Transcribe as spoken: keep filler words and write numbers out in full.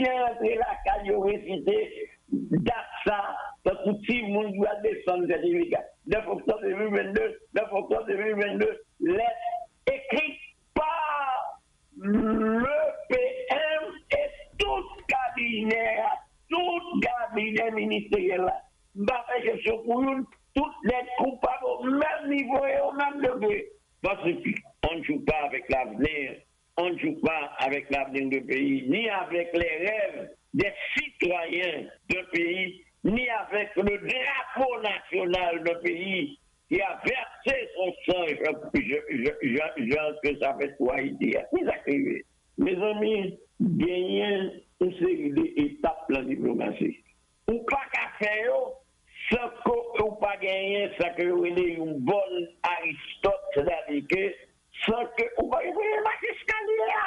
Ayisyen rantre lakay yo resite dat sa, tankou timoun ki pral desann sètifika. Nèf oktòb de mil vennde, nèf oktòb de mil vennde, lè ekri pa le P M e tout kabinè a, tout kabinè ministeryèl la. M pa fè eksepsyon pou youn, tout nèg koupab o menm nivo e o menm degre. Paske on ne joue pas avec l'avenir, on ne joue pas avec l'avenir d'un pays, ni avec les rêves des citoyens d'un pays, ni avec le drapeau national d'un pays qui a versé son sang, Jean, Jean, Jean, Jean, Jean, ke sa fèt pou Ayiti a. Ki sa k rive? Mezanmi, genyen yon seri de etap nan diplomasi. Ou pa ka fè yo san ke ou pa genyen sa ke yo rele yon bòn Aristòt, sètadi ke san ke ou pa gen pou mache eskalye a.